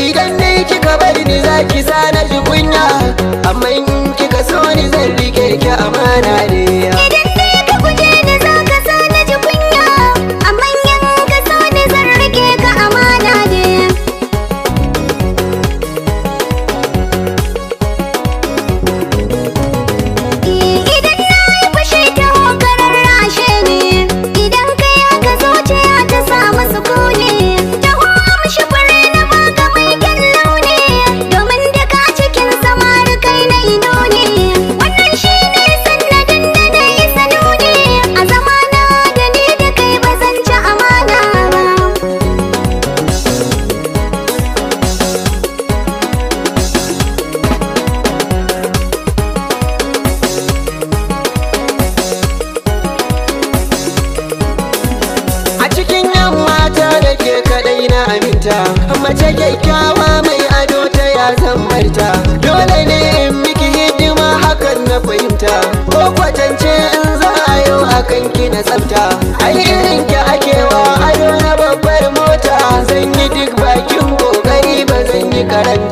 Idan ne kika bar ni zaki sa na ji kunya, amma in kika so ni zan rike ki amana ne. Idan dai ka guje ni za ka sa na ji kunya, amma in ka so ni zan rike ka amana ne. Idan na yi fushi ta hokarar rashe ne, idan ka yaka zuciya ta samu sukuni. Taho amshi fure na baka mai kyan launi, domin duka cikin samari kai na yi nuni. Wannan shi ne sannadin da na yi sanuni, a zamana da ni da kai ba zan ci amana ba. A cikin yan mata da ke kadai na aminta, mace kyakkyawa mai ado ta ya zan barta. Dole ne in miki hidima, hakan na fahimta, ko kwatance in za a yau akan ki na tsafta. Ai irin ki akewa ado na babbar mota, zan yi duk bakin kokari, ba zan yi karanta.